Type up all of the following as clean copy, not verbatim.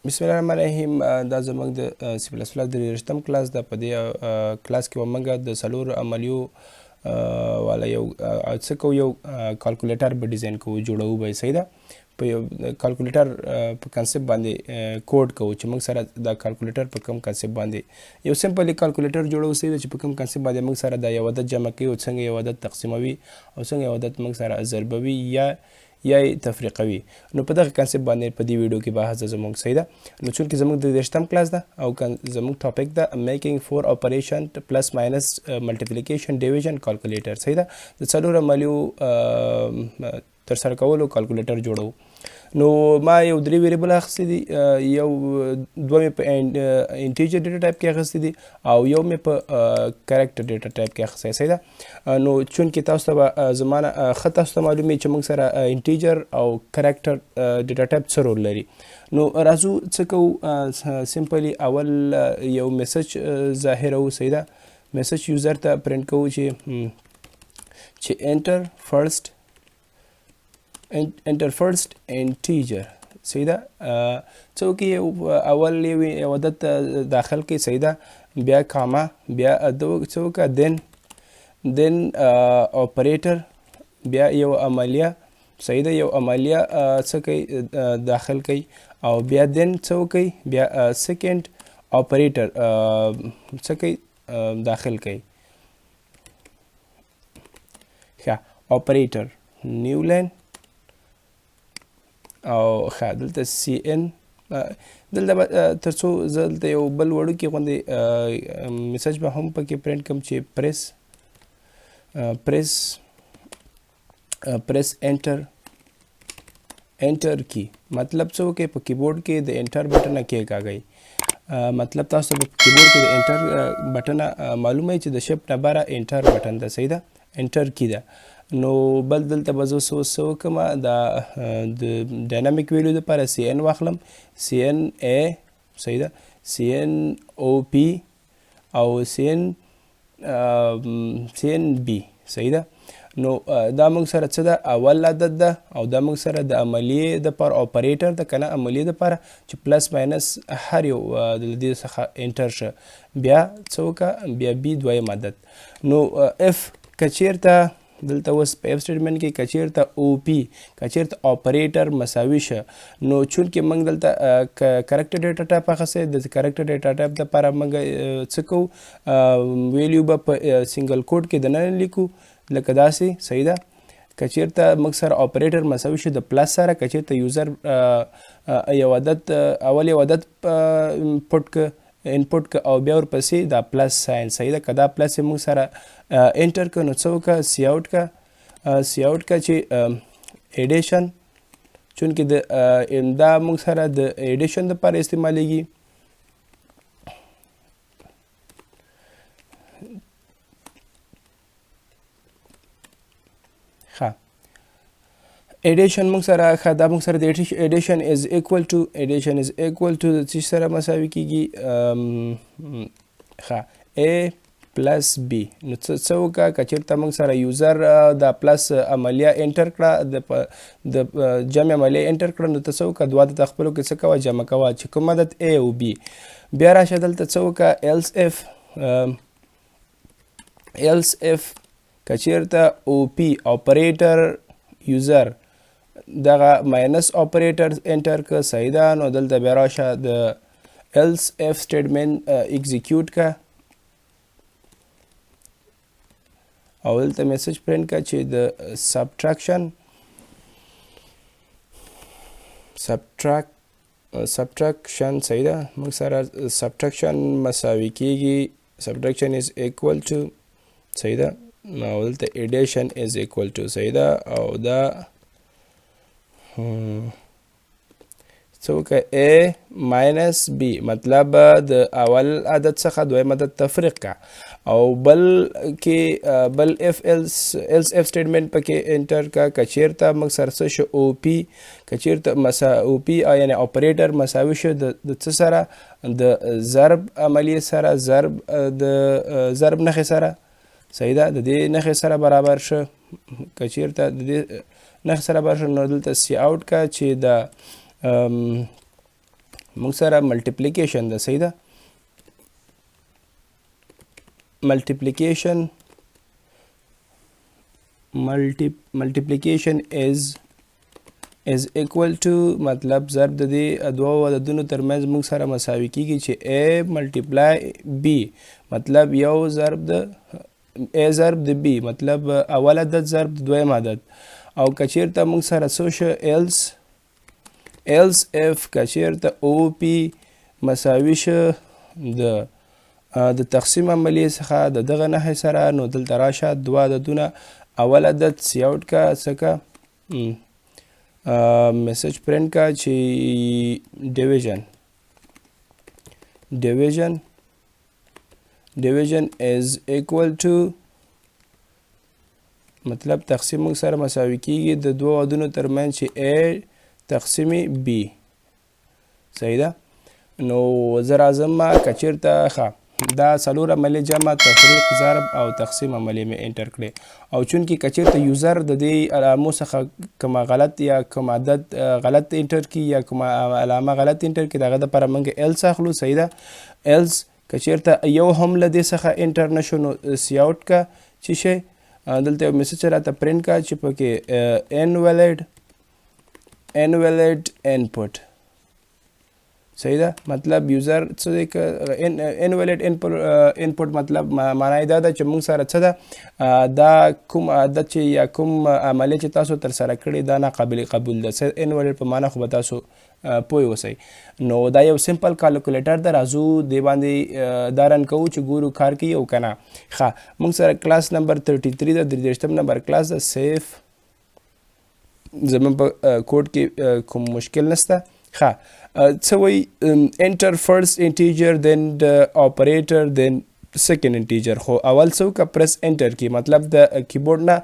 بسم الله الرحمن الرحیم. دا زموږ د سی پلس پلس د 23م کلاس ده. په دې کلاس کې به موږ د څلورو عملیو والا یو څه کوو، یو calculator به design کوو، جوړوو به یې، صحیح ده. په یو calculator په concept باندې کوډ کوو چې موږ سره دا calculator په کوم concept باندې یو simple calculator جوړوو، صحیح ده، چې په کوم concept باندې موږ سره دا یو عدد جمع کوي او څنګه یو عدد تقسیموي او څنګه یو عدد موږ سره ضربوي یا یې تفریقوي. نو په دغه concept باندې په دې ویډیو کې بحث ده زموږ، صحیح ده. نو چونکې زموږ د 23م کلاس ده او زموږ topic ده making four operation plus minus multiplication division calculator، صحیح ده. د څلور عملیو ترسره کولو calculator جوړوو. نو ما یو درې variable اخیستي دي، یو دوه مې په integer data type کې اخیستي دي او یو مې په character data type کې اخیستی، صحیح ده. نو چونکې تاسو ته به زما نه ښه تاسو ته معلوم وي چې موږ سره integer او character data type څه رول لري. نو راځو څه کوو، simply اول یو message ظاهروو، صحیح ده. message user ته پرنټ کوو چې enter first integer، صحیح ده. څه وکړي، اول یو عدد داخل کړي، صحیح ده، بیا کاما، بیا څه وکړه، then operator، بیا یو عملیه، صحیح ده، یو عملیه څه کوي داخل کوي، او بیا then څه وکړي، بیا second operator څه کوي داخل کوي. ښه، operator new line او ښه دلته cin. دلته به تر څو زه دلته یو بل وړوکی غوندې message به هم پکې پرنټ کړم چې press enter key. مطلب څه وکړئ، په کیبورډ کې د enter button کېکاږئ. مطلب تاسو ته په کیبورډ کې د enter button معلومه چې د shift نه بره enter button ده، صحیح ده، enter key ده. نو بل دلته به زه څه وکړم، دا د dynamic value دپاره cin واخلم، cin a، صحیح ده، cin op او cin b، صحیح ده. نو دا موږ سره څه ده، اول عدد ده او دا موږ سره د عملیې دپاره operator ده که نه، عملیې دپاره چې plus minus هر یو له دې څخه enter شه، بیا څه وکړه، بیا b دویم عدد. نو if که چیرته دلته اوس په if statement کې که چیرته op که چیرته operator مساوي شه، نو چونکې موږ دلته character data type اخیستی، د character data type دپاره موږ څه کوو، value به په single quote کې دننه لیکو لکه داسې، صحیح ده. که چیرته موږ سره operator مساوي شي د plus سره، که چیرته user یو عدد اول یو عدد put که input که او بیا ورپسې دا plus sign، صحیح ده. که دا plus یې موږ سره enter که نو څه وکړه، cout که، cout که چې addition، چونکې د دا موږ سره د addition دپاره استعمالیږي. ښه، addition موږ سره ښه، دا موږ سره د addition is equal to، addition is equal to د څه سره مساوي کیږي؟ ښه، a plus b. نو څه وکړه، که چېرته موږ سره user دا plus عملیه enter کړه، د جمع عملیه enter کړه، نو ته څه وکړه، دوه عدد خپلو کې څه کوه، جمع کوه چې کوم عدد a او b. بیا راشه دلته څه وکړه، else if که چېرته op operator user دغه minus operator enter که، صحیح ده. نو دلته بیا راشه د else if statement execute که او دلته message print که چې د subtraction، صحیح ده، موږ سره subtraction مساوي کیږي، subtraction is equal to، صحیح ده، او دلته addition is equal to، صحیح ده. او دا څه وکړه، a minus b، مطلب د اول عدد څخه دویم عدد تفریق کا، او بل کې بل if else if statement پکې enter کا، که چیرته موږ سره څه شو، op که چیرته مسا op یعنی operator مساوي شو د څه سره، د ضرب عملیې سره، ضرب د ضرب نښې سره، صحیح ده، د دې نښې سره برابر شو، که چیرته د دې نښې سره برابر شو، نو دلته cout کا چې د موږ سره multiplication ده، صحیح ده. Multiplication multiplication is equal to، مطلب ضرب د دې دوو عددونو ترمنځ موږ سره مساوي کیږي چې A multiply B، مطلب یو ضرب د A ضرب د B، مطلب اول عدد ضرب د دویم عدد. او که چیرته موږ سره څه شو، else if که چیرته OP مساوي شو د تقسیم عملیې څخه د دغه نښې سره، نو دلته راشه دوه عددونه، اول عدد cout کا، څه کا، message print کا چې division is equal to، مطلب تقسیم موږ سره مساوي کیږي د دوو عددونو ترمنځ چې A تقسیم B، صحیح ده. نو زه راځم که چیرته ښه دا څلور عملیې جمع، تفریق، ضرب او تقسیم عملیې مې enter کړې، او چونکې که چیرته user د دې علامو څخه کومه غلط یا کوم عدد غلط enter کړي یا کومه علامه غلط enter کړي، د هغه دپاره موږ else اخلو، صحیح ده. else که چیرته یو هم له دې څخه enter نه شو، نو cout که چې شی دلته یو message راته پرینټ کا چې پکې invalid input، صحیح ده. مطلب user څه دی که invalid input، مطلب معنا یې دا ده چې موږ سره څه ده، دا کوم عادت چې یا کوم عملیه چې تاسو ترسره کړې دا ناقابل قبول ده. څه invalid په معنا خو به تاسو پوه اوسئ. نو دا یو simple calculator ده، راځو دې باندې دا run کوو چې ګورو کار کوي او که نه. ښه، موږ سره کلاس نمبر 33 ده، 33 نمبر کلاس ده. save، زموږ په کوډ کې کوم مشکل نشته. ښه، څه وایي؟ enter first integer then the operator then second integer. خو اول څه وکړه، press enter key، مطلب د کیبورډ نه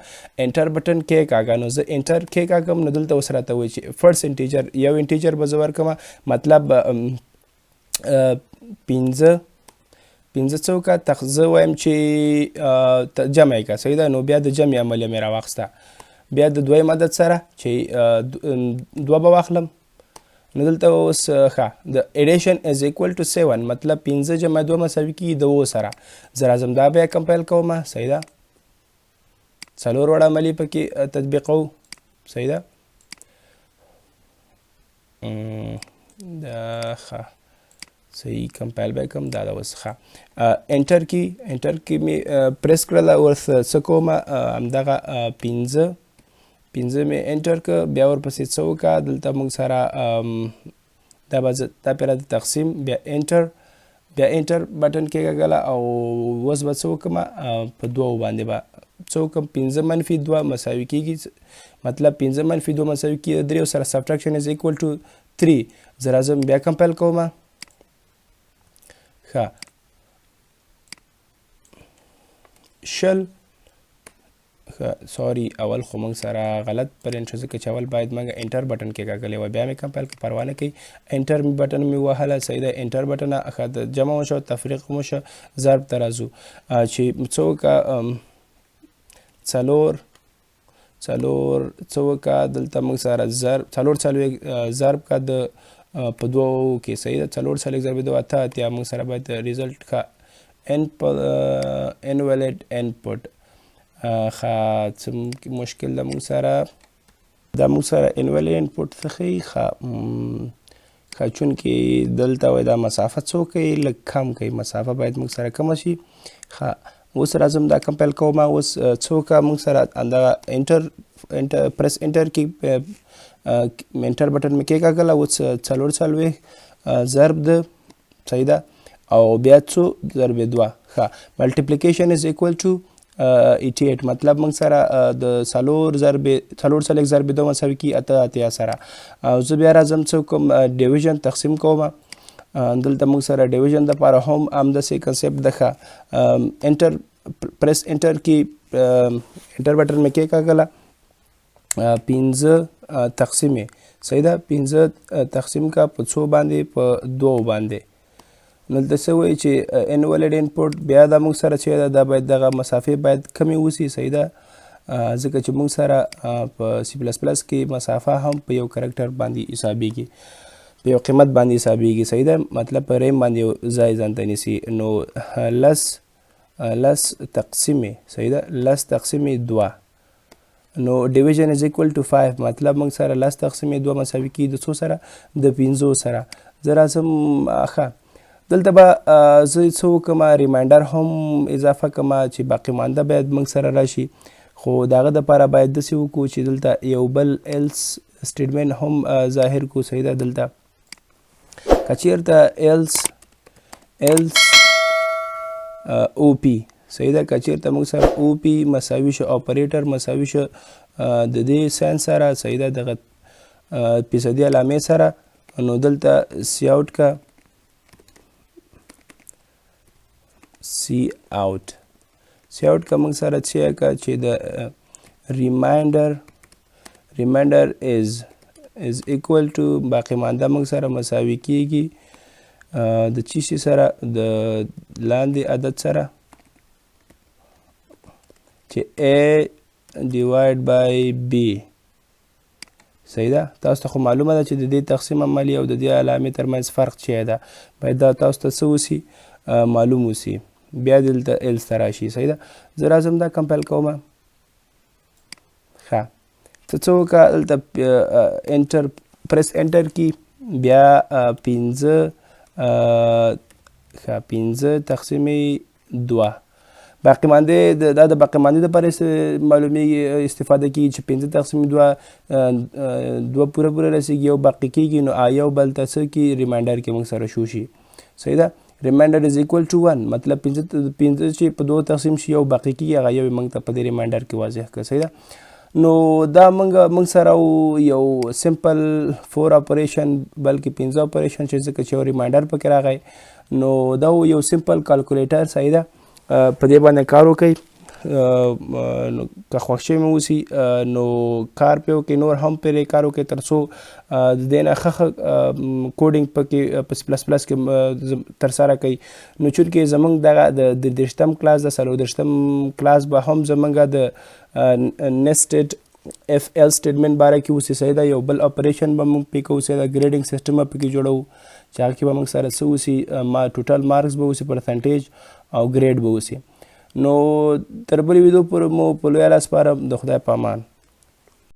enter button کېکاږه. نو زه enter کېکاږم، نو دلته اوس راته وایي چې first integer، یو integer به زه ورکړم، مطلب پنځه څه وکړه، زه وایم چې جمع یې کړه، صحیح ده. نو بیا د جمع عملیه مې راواخیسته، بیا د دویم عدد سره چې دوه به واخلم. نو دلته اوس ښه د addition is equal to 7، مطلب پنځه جمع دوه مساوي کېږي د اوو سره. زه راځم دا بیا compile کوم، صحیح ده. څلور واړه عملیې پکې تطبیقوو، صحیح ده. دا ښه صحیح compile به کوم، دا ده اوس. ښه، enter key، enter key مې پریس کړله، اوس څه کوم، همدغه پنځه مې enter که، بیا ورپسې څه وکړه، دلته موږ سره دا به زه دا پرې د تقسیم، بیا enter button کېکاږله، او اوس به څه وکړم، په دوو باندې به څه وکړم، پنځه منفي دوه مساوي کېږي، مطلب پنځه منفي دوه مساوي کېږي دریو سره، subtraction is equal to 3. زه راځم بیا compile کوم. ښه، 20، ښه sorry، اول خو موږ سره غلط پرینټ شو، ځکه چې اول باید موږ enter button کېکاږلی وای. بیا مې compile کړ، پروا نه کوي. enter button مې ووهله، صحیح ده. enter button، ښه، د جمع وشو، تفریق مو شو، ضرب ته راځو چې څه وکړه، څلور څه وکړه، دلته موږ سره ضرب 44 ضرب که د په دوو کې، صحیح ده. 44 ضرب دوه 88، موږ سره باید result ښه invalid input. ښه، څه مشکل ده موږ سره، دا موږ سره invalid input څه ښیي؟ ښه، ښه، چونکې دلته وایي دا مسافه څو کوي، لږ کم کوي، مسافه باید موږ سره کمه شي. ښه، اوس راځم دا compile کوم. اوس څه وکړه، موږ سره همدغه enter press enter key، enter button مې کېکاږله، اوس 44 ضرب د، صحیح ده، او بیا څو ضرب دوه. ښه، multiplication is equal to 88، مطلب موږ سره د څلور ضرب 44 ضرب دوه مساوي کېږي 88 سره. او زه بیا راځم څه کوم، division تقسیم کوم. دلته موږ سره division دپاره هم همداسې concept ده. ښه، enter press enter key، enter button مې کېکاږله، پنځه تقسیم یې، صحیح ده، پنځه تقسیم کا په څو باندې، په دوو باندې. نو دلته څه وایي چې invalid input، بیا دا موږ سره چې ده، دا باید دغه مسافې باید کمې اوسي، صحیح ده، ځکه چې موږ سره په سی پلس پلس کې مسافه هم په یو character باندې حسابېږي. په یو قیمت باندې حسابیږي، صحیح ده. مطلب په ریم باندې یو ځای ځان ته نیسي. نو لس تقسیم، صحیح ده، لس تقسیم دوه، نو division is equal to 5. مطلب موږ سره لس تقسیم دوه مساوي کیږي د څو سره؟ د پنځو سره. زه راځم، ښه دلته به زه څه وکړم، remainder هم اضافه کړم چې باقي مانده باید موږ سره راشي. خو د هغه دپاره باید داسې وکړو چې دلته یو بل else statement هم ظاهر کړو، صحیح ده. دلته که چېرته else OP، صحیح ده، که چېرته موږ سره OP مساوي شو، اپریټر مساوي شو د دې sign سره، صحیح ده، دغه فیصدي علامې سره، نو دلته cout که cout که موږ سره څه که چې د remainder is equal to باقي مانده موږ سره مساوي کیږي د چی شي سره؟ د لاندې عدد سره چې A divide by B، صحیح ده. تاسو ته خو معلومه ده چې د دې تقسیم عملي او د دې علامې ترمنځ فرق چی ده، باید دا تاسو ته څه وسي؟ معلوم وسي. بیا دلته else ته راشي، صحیح ده. زه راځم دا compile کوم. ښه ته څه وکړه، دلته enter press enter کی، بیا پنځه، ښه پنځه تقسیم دوه، باقي مانده دا د باقي مانده دپاره معلومیږي استفاده کیږي چې پنځه تقسیم دوه، دوه پوره پوره رسیږي، یو باقي کیږي، نو یو بل ته څه کی remainder کې موږ سره شو شي، صحیح ده. remainder is equal to 1، مطلب پنځه چې په دوه تقسیم شي یو باقي کیږي، هغه یو موږ ته په دې remainder کې واضح کړه، صحیح ده. نو دا موږ سره یو simple 4 operation بلکې 5 اپریشن چې ځکه چې یو remainder پکې راغی، نو دا یو simple calculator، صحیح ده. په دې باندې کار وکړئ، نو که خوښ شوي مو اوسي نو کار پرې وکړئ، نور هم پرې کار وکړئ تر څو د دې نه ښه ښه coding پکې په سی پلس پلس کې ترسره کړئ. نو چونکې زمونږ دغه د 33 کلاس، د 34 کلاس به هم زمونږ د nested if else statement باره کې اوسي، صحیح ده. یو بل اپریشن به موږ پرې کوو، صحیح ده. grading system به پکې جوړوو چې هغه کې به موږ سره څه اوسي، total marks به اوسي، percentage او grade به اوسي. نو تر بلې ویډیو پورې مو په لوی الله سپارم، د خدای په امان.